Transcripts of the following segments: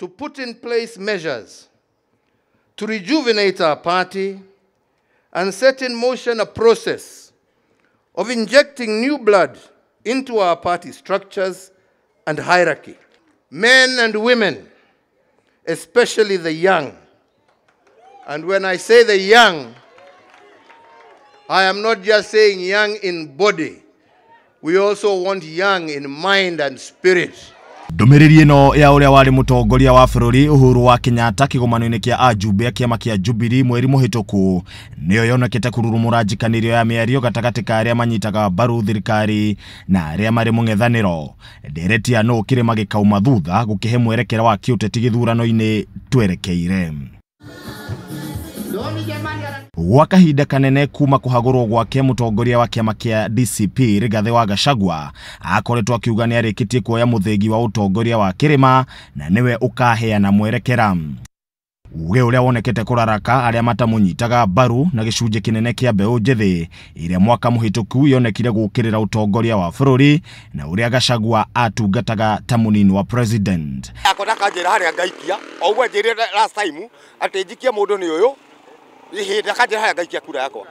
to put in place measures to rejuvenate our party and set in motion a process of injecting new blood into our party structures and hierarchy. Men and women, especially the young. And when I say the young, I am not just saying young in body. We also want young in mind and spirit. Ndũmĩrĩri ĩno ya ũrĩa warĩ mũtongoria wa bũrũri Uhuru wa Kenyatta kĩgomano-inĩ kĩa ajumbe a kĩama kĩa Jubilee mweri mũhĩtũku nĩyo yonekete kũrurumũra njikanĩrio ya mĩario gatagatĩ ka arĩa manyitaga mbaru thirikari na arĩa marĩ mũng'ethanĩro. Ndereti ya nũ kĩrĩma gĩkauma thutha gũkĩhe mwerekera wa kĩũteti gĩthurano-inĩ twerekeire. Gwa kahinda kanene kuma kũhagũrwo gwake mũtongoria wa kĩama kĩa DCP Rigathĩ wa Gachagua akoretwo akiuga nĩ arĩkĩtie kuoya mũthĩgi wa ũtongoria wa kĩrĩma na nĩwe ũkaheana mwerekera. Uge ũrĩa wonekete kũraraka arĩa matamũnyitaga mbaru na gĩcunjĩ kĩnene kĩa mbeũ njĩthĩ ĩrĩa mwaka mũhĩtũku yonekire gũũkĩrĩra ũtongoria wa bũrũri na ũrĩa Gachagua atungataga ta mũnini wa president. Akona kanjĩra harĩa ngaikia o ũguo anjĩrire last time atĩ njikie mũndũ nĩ ũyũ ihinda kanjĩra harĩa ngaikia kura yakwa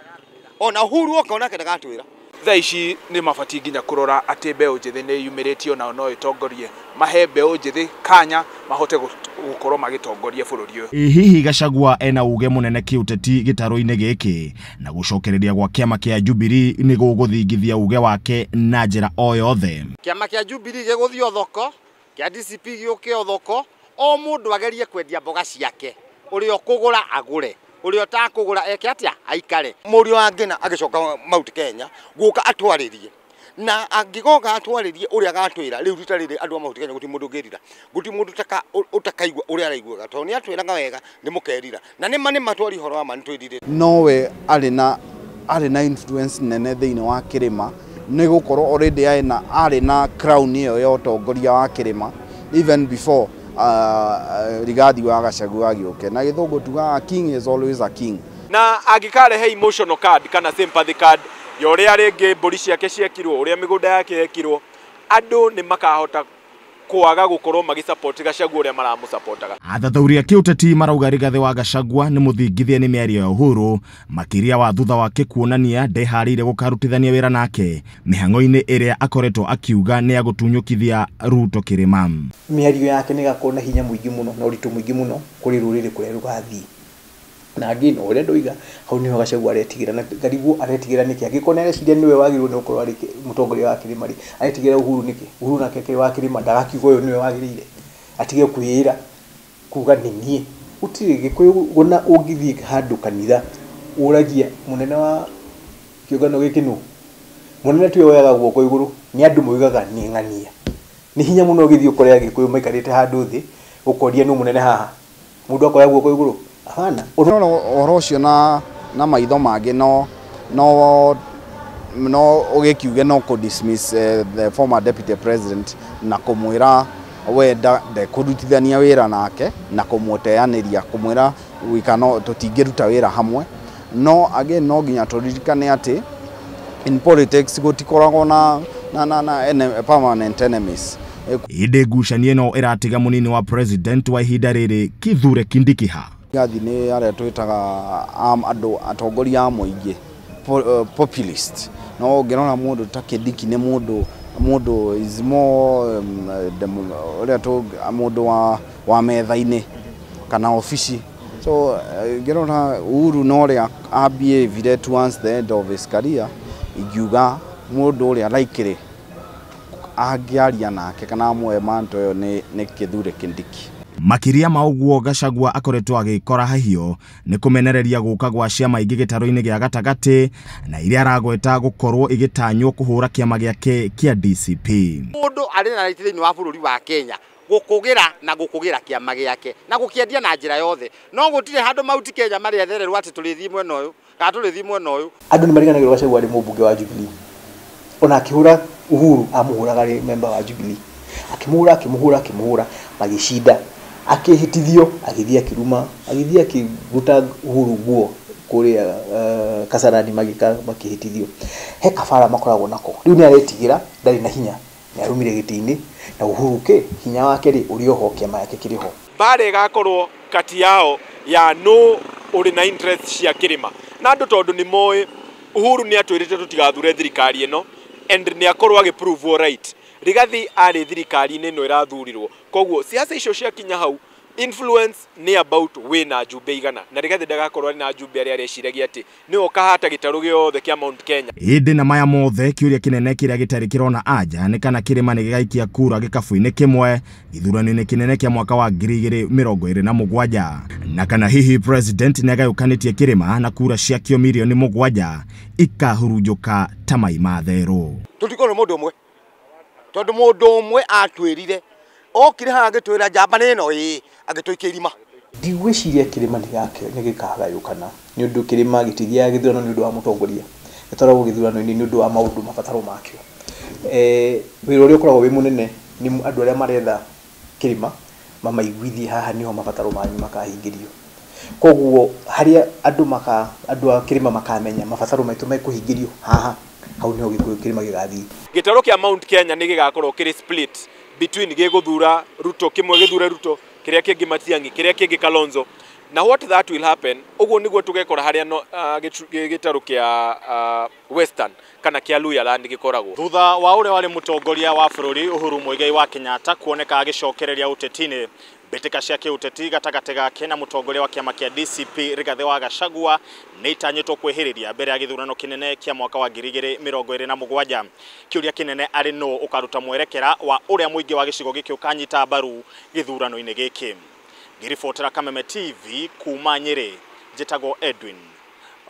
ona Uhuru oka onake ndagatwĩra. Thaa ici nĩ mabatiĩ nginya kũrora atĩ mbeũ njĩthĩ nĩ yumĩrĩtio nao no ĩtongorie, mahe mbeũ njĩthĩ kanya mahote gũkorwo magĩtongoria bũrũri ũyũ. Hihi Gachagua ena uge mũnene kĩũteti gĩtarũ-inĩ gĩkĩ na gũcokereria gwa kĩama kĩa Jubilee nĩ gũgũthingithia uge wake na njĩra o yothe. Kĩama kĩa Jubilee gĩgũthiĩ o thoko, kĩa DCP gĩũke o thoko, o mũndũ agerie kwendia mboga ciake, ũrĩa ũkũgũra agũre, ũrĩa ũtakũgũra eke atĩa aikare. Mũriũ wa Ngina agĩcoka Mount Kenya gũka atwarĩrie, na angĩgoka atwarĩrie ũrĩa agatwĩra rĩu rita rĩrĩ andũ a Mount Kenya gũtirĩ mũndũ ũngĩrira, gũtirĩ mũndũ ũtakaigua ũrĩa araiguaga tondũ nĩ atwĩraga wega nĩ mũkerira na nĩ ma nĩ matwari ũhoro wa ma nĩ twĩrirĩte. Nowe arĩ na influence nene thĩinĩ wa kĩrĩma nĩ gũkorwo already arĩ na crown ĩyo ya ũtongoria wa kĩrĩma even before Rigathi wa Gachagua agĩũke. Na gĩthũngũ tugaga king is always a king. Na angĩkarehe emotional card kana sympathy card ya ũrĩa rĩngĩ mbũri ciake ciekirwo, ũrĩa mĩgũnda yake yekirwo, andũ nĩ makahota kwaga gũkorwo magĩsupport Gachagua ũrĩa maramũsupportaga. Athathaũri a kĩũteti marauga Rigathĩ wa Gachagua nĩ mũthingithie nĩ mĩario ya Uhuru makĩria wa thutha wake kuonania ndeharĩire gũkarutithania wĩra nake mĩhang'o-inĩ ĩrĩa akoretwo akiuga nĩ agũtunyũkithia Ruto kĩrĩma. Mĩario yake nĩ ĩgakorwo na hinya mũingĩ mũno na ũritũ mũingĩ mũno kũrĩ rũrĩrĩ kũrĩa rũgathiĩ. Na again ũrĩa ndoiga hau nĩho Gachagua aretigĩra, na ngarigwo aretigĩra nĩkĩ angĩkorwo nĩ areciria nĩwe wagĩrĩirwo nĩ gũkorwo arĩ mũtongoria wa kĩrĩma rĩ, aretigĩra Uhuru nĩkĩ? Uhuru nake akĩrĩ wa kĩrĩma ndagakiuga ũyũ nĩwe wagĩrĩire, atige kwĩĩra kuga nĩ niĩ. Gũtirĩ Gĩkũyũ ona ũngĩthiĩ handũ kanitha ũragie mũnene wa kĩũngano gĩkĩ nũ, mũnene tiwe woyaga guoko igũrũ, nĩ andũ moigaga nĩ ng'ania. Nĩ hinya mũno ũgĩthiĩ ũkore Agĩkũyũ maikarĩte handũ thĩ ũkoria nũ mũnene haha, mũndũ akoya guoko igũrũ. Hapana. Ũhoro ũcio na maitho mangĩ no ũgĩkiuge no kũ dismiss the former deputy president na kũmwĩra we ndekũrutithania wĩra nake na kũmũteanĩria kũmwĩra we cannot, tũtingĩruta wĩra hamwe. No again no nginya tũririkane atĩ in politics gũtikoragwo na permanent enemies. Ĩndĩ ngucanio ĩno ĩratiga mũnini wa president wa ihinda rĩrĩ Kithure Kindiki ha. Rigathi nĩ arĩa twĩtaga andũ atongoria a mũingĩ, populist. No ũngĩrora mũndũ ta Kindiki nĩ mũndũ is more ũrĩa mũndũ wa metha-inĩ kana obici. So ũngĩrora Uhuru na ũrĩa abehavire towards the end of his career, ingiuga mũndũ ũrĩa likely angĩaria nake kana amũhe manto ĩyo nĩ Kithure Kindiki. Makĩria ma ũguo Gachagua akoretwo agĩkora hahio nĩ kũmenereria gũka gwa ciama ingĩ gĩtarũ-inĩ gĩa gatagatĩ na iria aragweta gũkorwo igĩtanywo kũhũra kĩama gĩake kĩa DCP. Mũndũ arĩ na right thĩinĩ wa bũrũri wa Kenya gũkũgĩra na gũkũgĩra kĩama gĩake na gũkĩendia na njĩra yothe, no gũtirĩ handũ Mount Kenya marĩethererwo atĩ tũrĩthiĩ mwena ũyũ kana tũrĩthiĩ mwena ũyũ. Andũ nĩ mariganagĩrwo Gachagua arĩ mũmbunge wa Jubilee, ona akĩhũra Uhuru amũhũraga arĩ member wa Jubilee, akĩmũhũra akĩmũhũra akĩmũhũra magĩcinda, akĩhĩtithio agĩthiĩ akĩruma, agĩthiĩ akĩruta Uhuru nguo kũrĩa Kasarani makĩhĩtithio. He kabara makoragwo nako. Rĩu nĩ aretigĩra ndarĩ na hinya, nĩ arumire gĩtĩ-inĩ na Uhuru kĩ hinya wake rĩ ũrĩ oho, kĩama gĩake kĩrĩ ho. Mbara ĩgakorwo kati yao ya no ũrĩ na interest cia kĩrĩma. Na andũ tondũ nĩ moĩ Uhuru nĩ atwĩrĩte tũtigathure thirikari ĩno and nĩ akorwo agĩ-prove right. Rigathi arĩ thirikari-inĩ ĩno ĩrathurirwo. Koguo siasa icio ciakinya hau, influence nĩ about wĩna njumbe igana, na Rigathi ndagakorwo arĩ na njumbe arĩa areciragia atĩ nĩwe ũkahata gĩtarũ gĩothe kĩa Mount Kenya. Ĩndĩ na maya mothe kĩũria kĩnene kĩrĩa gĩtarĩ kĩrona anja nĩ kana kĩrĩma nĩ gĩgaikia kura gĩkabũ-inĩ kĩmwe gĩthurano-inĩ kĩnene kĩa mwaka wa 2027, na kana hihi president nĩ agayũkanĩtie kĩrĩma na kura ciakĩo 7 mirioni ikahurunjũka ta mai ma therũ. Tũtikorwo mũndũ ũmwe, tondũ mũndũ ũmwe atwĩrire okire haha agĩtwĩra njamba nĩ ĩno ĩĩ, agĩtũikia irima. Ndigwĩciria kĩrĩma nĩ gĩkagayũkana, nĩ ũndũ kĩrĩma gĩtithiaga gĩthurano nĩ ũndũ wa mũtongoria, gĩtwaragwo gĩthurano-inĩ nĩ ũndũ wa maũndũ mabataro makĩo. Wĩra ũrĩa ũkoragwo wĩ mũnene nĩ andũ arĩa maretha kĩrĩma mamaiguithie haha nĩho mabataro manyu makahingĩrio. Koguo harĩa andũ maka andũ a kĩrĩma makamenya mabataro maitũ mekũhingĩrio haha, hau nĩho gĩkũyũ kĩrĩma gĩgathiĩ. Gĩtarũ kĩa Mount Kenya nĩ gĩgakorwo kĩrĩ split between gĩgũthura Ruto, kĩmwe gĩthure Ruto, kĩrĩa kĩngĩ Matiang'i, kĩrĩa kĩngĩ Kalonzo. Na what that will happen, ũguo nĩguo tũgekora harĩa no, gĩtarũ kĩa Western kana kĩa Luhyaland gĩkoragwo. Thutha wa ũrĩa warĩ mũtongoria wa bũrũri Uhuru Muigai wa Kenyatta kuoneka agĩcokereria ũteti-inĩ, mbĩtĩka cia kĩũteti gatagatĩ gake na mũtongoria wa kĩama kĩa DCP Rigathĩ wa Gachagua nĩ itanyĩtwo kwĩhĩrĩria mbere ya gĩthurano kĩnene kĩa mwaka wa 2027. Kĩũria kĩnene arĩ nũ ũkaruta mwerekera wa ũrĩa mũingĩ wa gĩcigo gĩkĩ ũkanyita mbaru gĩthurano-inĩ gĩkĩ. Ngĩribotera Kameme TV kuma Nyĩrĩ, njĩtagwo Edwin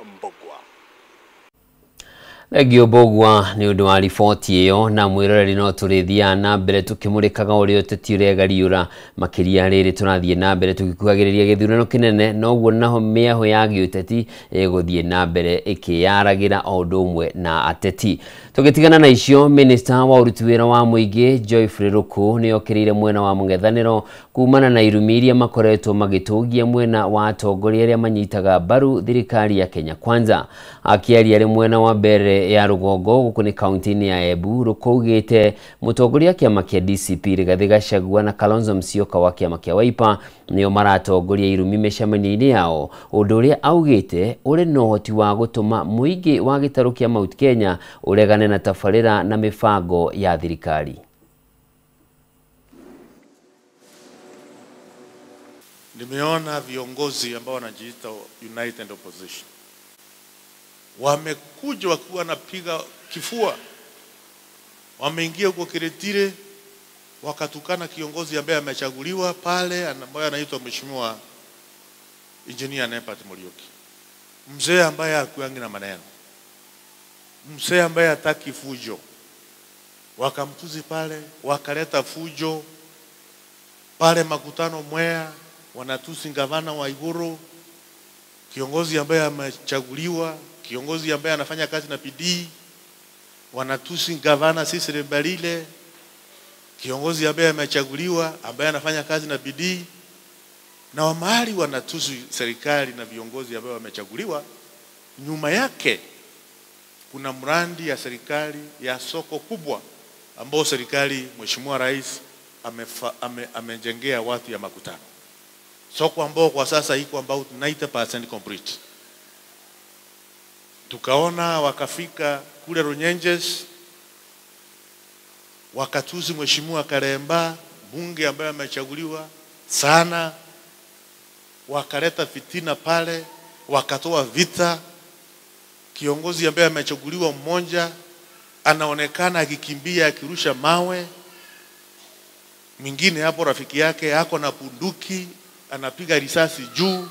Mbugua. Thengio Mbugua nĩ ũndũ wa riboti ĩyo. Na mwĩroreri, no tũrĩthiaga na mbere tũkĩmũrĩkaga ũrĩa ũteti ũregariũra, makĩria rĩrĩ tũrathiĩ na mbere tũgĩkuhagĩrĩria gĩthurano kĩnene, noguo naho mĩahũ ya gĩũteti ĩgũthiĩ na mbere ĩkĩyaragĩra o ũndũ ũmwe na ateti. Tũgĩtigana na icio, minista wa ũruti wĩra wa mũingĩ Geoffrey Ruku nĩ okĩrĩire mwena wa mũng'ethanĩro kumana na irumi iria makoretwo magĩtũgia mwena wa atongoria arĩa manyitaga mbaru thirikari ya Kenya Kwanza. Akĩaria arĩ mwena wa mbere ya rũgongo gũkũ nĩ kaunti-inĩ ya Embu, Ruku augĩte mũtongoria wa kĩama kĩa DCP Rigathĩ Gachagua na Kalonzo Musyoka wa kĩama kĩa Wiper nĩo maratongoria irumi mĩcemanio-inĩ yao, ũndũ ũrĩa augĩte ũrĩ na ũhoti wa gũtũma mũingĩ wa gĩtarũ kĩa Mount Kenya ũregane na tabarĩra na mĩbango ya thirikari. Nimeona viongozi ambao wanajiita United Opposition wamekuja wakiwa wanapiga kifua, wameingia huko Kiritiri wakatukana kiongozi ambaye amechaguliwa pale ambaye anaitwa Mheshimiwa Engineer Nephat Muriuki, mzee ambaye hakuangi na maneno, mzee ambaye hataki fujo. Wakamtuzi pale, wakaleta fujo pale makutano Mwea, wanatusi gavana wa Iguru, kiongozi ambaye amechaguliwa, kiongozi ambaye anafanya kazi na bidii, wanatusi gavana Cecily Mbarire, kiongozi ambaye amechaguliwa, ambaye anafanya kazi na bidii, na wamahali wanatusi serikali na viongozi ambao wamechaguliwa. Nyuma yake kuna mradi ya serikali ya soko kubwa ambao serikali, Mheshimiwa Rais amejengea watu ya makutano, soko ambao kwa sasa iko about 90% complete. Tukaona wakafika kule Runyenjes wakatusi Mheshimiwa Karemba, bunge ambaye amechaguliwa sana, wakaleta fitina pale, wakatoa vita. Kiongozi ambaye amechaguliwa mmoja anaonekana akikimbia akirusha mawe, mwingine hapo rafiki yake ako na bunduki anapiga risasi juu.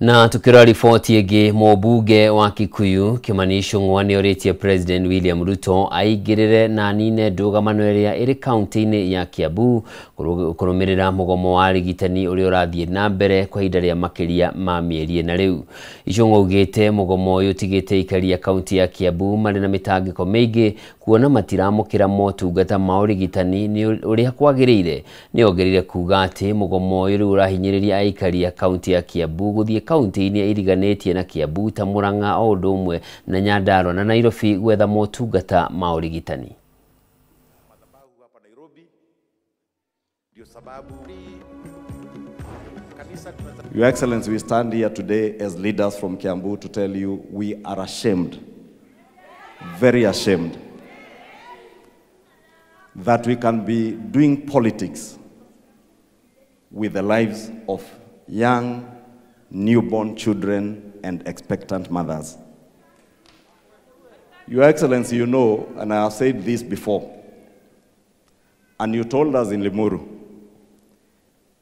Na tukirora riboti ĩngĩ, mũmbunge wa Kikuyu Kimani Ichung'wa nĩ orĩtie President William Ruto aingĩrĩre na anine ndũgamano ĩrĩa ĩrĩ kaunti-inĩ ya Kiambu kũrũmĩrĩra mũgomo wa arigitani ũrĩa ũrathiĩ na mbere kwa ihinda rĩa makĩria ma mĩeri 4 rĩu. Ichung'wa augĩte mũgomo ũyũ ũtigĩte aikari a kaunti ya Kiambu marĩ na mĩtangĩko mĩingĩ kuona matiramũkĩra motungata ma ũrigitani nĩ ũrĩa kwagĩrĩire. Nĩ ongereire kuga atĩ mũgomo ũyũ rĩu ũrahinyĩrĩria aikari a kaunti ya Kiambu gũthiĩ kaunti-inĩ iriganĩtie na Kiambu ta Murang'a o ũndũ ũmwe na Nyandarua na Nairobi gwetha motungata ma ũrigitani. Your Excellency, we stand here today as leaders from Kiambu to tell you we are ashamed, very ashamed, that we can be doing politics with the lives of young, newborn children and expectant mothers. Your Excellency, you know, and I have said this before, and you told us in Limuru,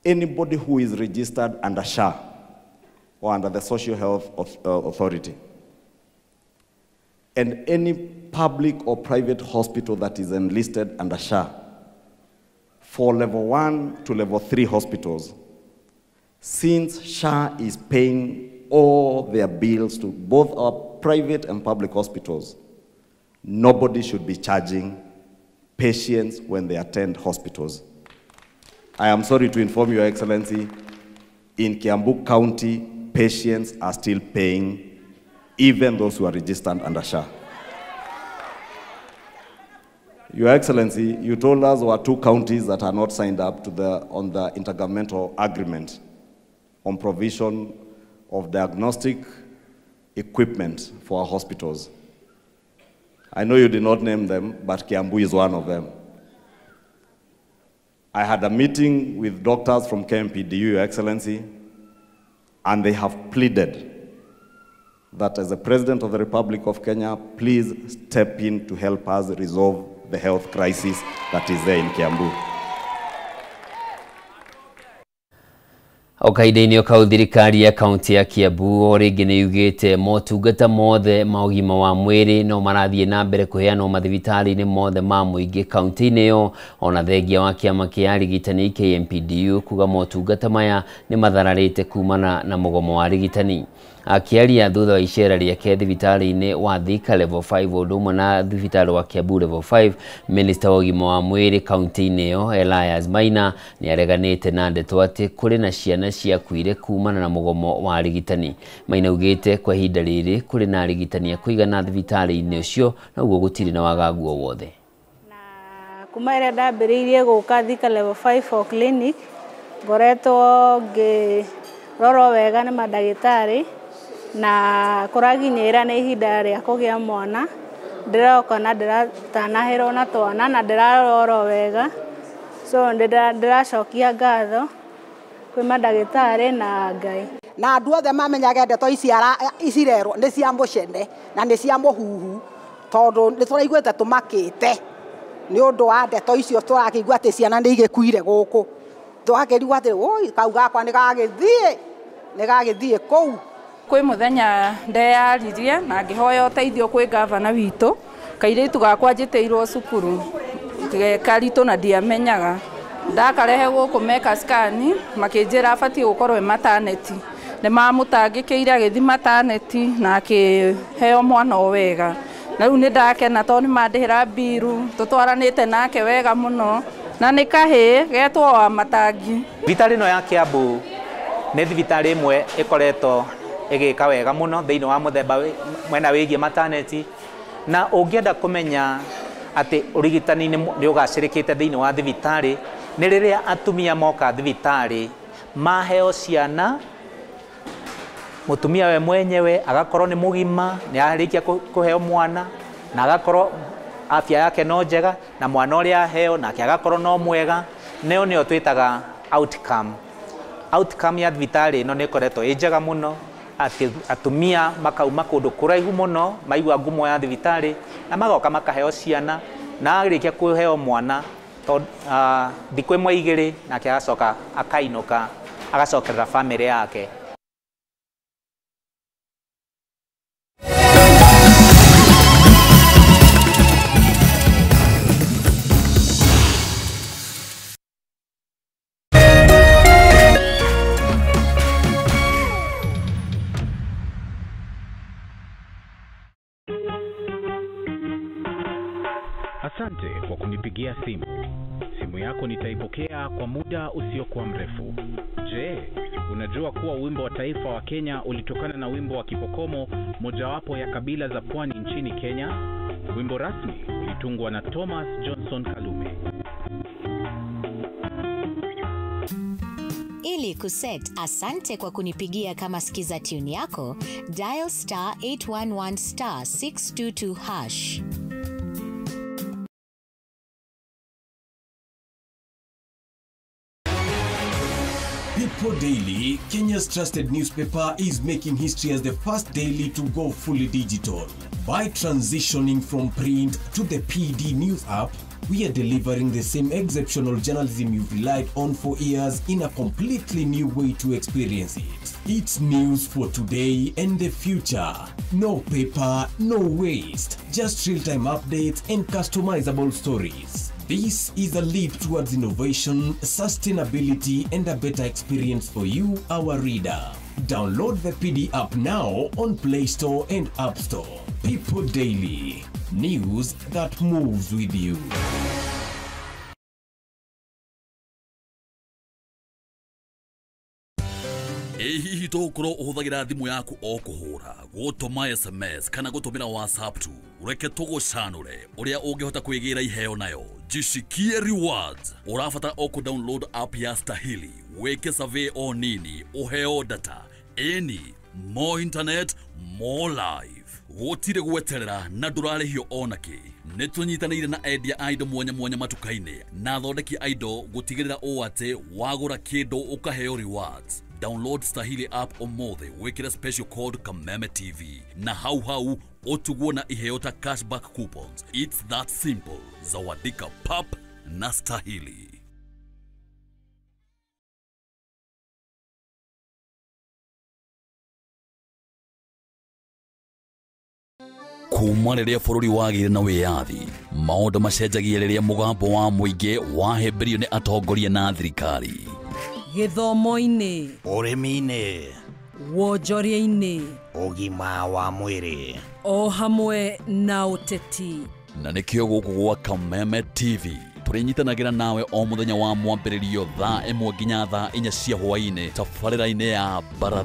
anybody who is registered under SHA or under the Social Health Authority, and any public or private hospital that is enlisted under SHA, for level 1 to level 3 hospitals, since SHA is paying all their bills to both our private and public hospitals, nobody should be charging patients when they attend hospitals. I am sorry to inform Your Excellency, in Kiambu County, patients are still paying, even those who are registered under SHA. Your Excellency, you told us there were 2 counties that are not signed up to on the intergovernmental agreement on provision of diagnostic equipment for our hospitals. I know you did not name them, but Kiambu is one of them. I had a meeting with doctors from KMPDU, Your Excellency, and they have pleaded that as the President of the Republic of Kenya, please step in to help us resolve the health crisis that is there in Kiambu. O kahinda-inĩ o kau thirikari ya kaunti ya Kiambu o rĩngĩ nĩ yugĩte motungata mothe ma ũgima wa mwĩrĩ no marathiĩ na mbere kũheanwo mathibitarĩ-inĩ mothe ma mũingĩ kaunti-inĩ ĩyo, ona thengia wa kĩama kĩa arigitani KMPDU kuga motungata maya nĩ mathararĩte kumana na mũgomo wa arigitani. Akiaria thutha wa icera rĩake thibitarĩ-inĩ wa Thika level 5 ũndũ ũmwe na thibitarĩ wa Kiambu level 5, Minister wa ũgima wa mwĩrĩ kaunti-inĩ ĩyo Elias Maina nĩ areganĩte na ndeto atĩ kũrĩ na ciana ciakuire kumana na mũgomo wa arigitani. Maina augĩte kwa ihinda rĩrĩ kũrĩ na arigitani a kũigana thibitarĩ-inĩ ũcio na ũguo gũtirĩ na wagagu o wothe. Na kuma ĩrĩa ndambĩrĩirie gũka Thika level 5 for clinic ngoretwo ngĩrorwo wega nĩ mandagĩtarĩ na kũraginyĩra nĩ ihinda rĩa kũgĩa mwana, ndĩroka na ndĩratanahĩrwo na twana na ndĩrarorwo wega, so ndĩracokia ngatho kwĩ mandagĩtarĩ na Ngai. Na andũ othe mamenyage ndeto ici irerwo nĩ cia mũcene na nĩ cia mũhuhu, tondũ nĩ tũraiguĩte tũmakĩte nĩ ũndũ wa ndeto icio, tũrakĩigua atĩ ciana nĩ igĩkuire gũkũ, tũgakĩrigwo atĩ oi kau gakwa nĩ gagĩthiĩ kũu. Kwĩ mũthenya ndeyaririe na ngĩhoya ũteithio kwĩ gavana witũ, kairĩtu gakwa njĩtĩirwo cukuru karitũ na ndiamenyaga, ndakarehe gũkũ meka scan makĩnjĩra abatiĩ gũkorwo e maternity, nĩ mamũtangĩkĩire agĩthiĩ maternity na akĩheo mwana o wega, na rĩu nĩ ndakena tondũ nĩ mandĩhĩra mbiru, tũtwaranĩte nake wega mũno na nĩ kahĩĩ getwo wa Matangi. Thibitarĩ ĩno ya Kiambu nĩ thibitarĩ ĩmwe ĩkoretwo ĩgĩka wega mũno thĩinĩ wa mũthemba mwena wĩgiĩ maternity, na ũngĩenda kũmenya atĩ ũrigitani nĩ ũgacĩrĩkĩte thĩinĩ wa thibitarĩ nĩ rĩrĩa atumia moka thibitarĩ maheo ciana, mũtumia we mwenyewe agakorwo nĩ mũgima, nĩ arĩkia kũheo mwana na agakorwo afya yake no njega, na mwana ũrĩa aheo nake agakorwo no mwega, nĩyo nĩyo twĩtaga outcome. Outcome ya thibitarĩ ĩno nĩ ĩkoretwo ĩ njega mũno, atumia makauma kũndũ kũraihu mũno maigua ngumo ya thibitarĩ na magoka makaheo ciana, na arĩkia kũheo mwana thikũ ĩmwe igĩrĩ nake agacoka akainũka agacokerera bamĩrĩ yake. Asante kwa kunipigia simu. Simu yako nitaipokea kwa muda usiokuwa mrefu. Je, unajua kuwa wimbo wa taifa wa Kenya ulitokana na wimbo wa Kipokomo, mojawapo ya kabila za pwani nchini Kenya? Wimbo rasmi ulitungwa na Thomas Johnson Kalume. Ili kuset asante kwa kunipigia kama skiza tune yako, dial star 811 star 622 hash. People Daily, Kenya's trusted newspaper, is making history as the first daily to go fully digital. By transitioning from print to the PD News app, we are delivering the same exceptional journalism you've relied on for years in a completely new way to experience it. It's news for today and the future. No paper, no waste. Just real-time updates and customizable stories. This is a leap towards innovation, sustainability, and a better experience for you, our reader. Download the PD app now on Play Store and App Store. People Daily. News that moves with you. Ĩ hihi tũgũkorwo ũhũthagĩra thimũ yaku o kũhũra, gũtũma SMS kana gũtũmĩra WhatsApp tu? Reke tũgũcanũre ũrĩa ũngĩhota kwĩgĩra iheo nayo. Jishikie Rewards. Ũrabatara o kũ-download app ya Stahili, wĩke survey o nini, ũheo data. Ĩni, more internet, more life. Gũtirĩ gweterera na ndũrarĩhio onakĩ. Nĩ tũnyitanĩire na endia a indo mwanya mwanya matuka-inĩ na athondeki a indo gũtigĩrĩra ũũ atĩ wagũra kĩndũ ũkaheo rewards. Download Stahili app ũmũthĩ wĩkĩre special code Kameme TV na hau hau ũtugwo na iheo ta cashback coupons. It's that simple. Zawadika pap na Stahili. Kuma rĩrĩa bũrũri wagĩire na wĩyathi, maũndũ macenjagia rĩrĩa mũgambo wa mũingĩ wahĩmbĩrio nĩ atongoria na thirikari. Gĩthomo-inĩ, ũrĩmi-inĩ, wonjoria-inĩ, ũgima wa mwĩrĩ, o hamwe na ũteti. Na nĩkĩo gũkũ gwa Kameme TV tũrĩnyitanagĩra nawe o mũthenya wa mwambĩrĩrio thaa 1 nginya thaa 4 cia hwaĩ-inĩ tabarĩra-inĩ ya Baratha.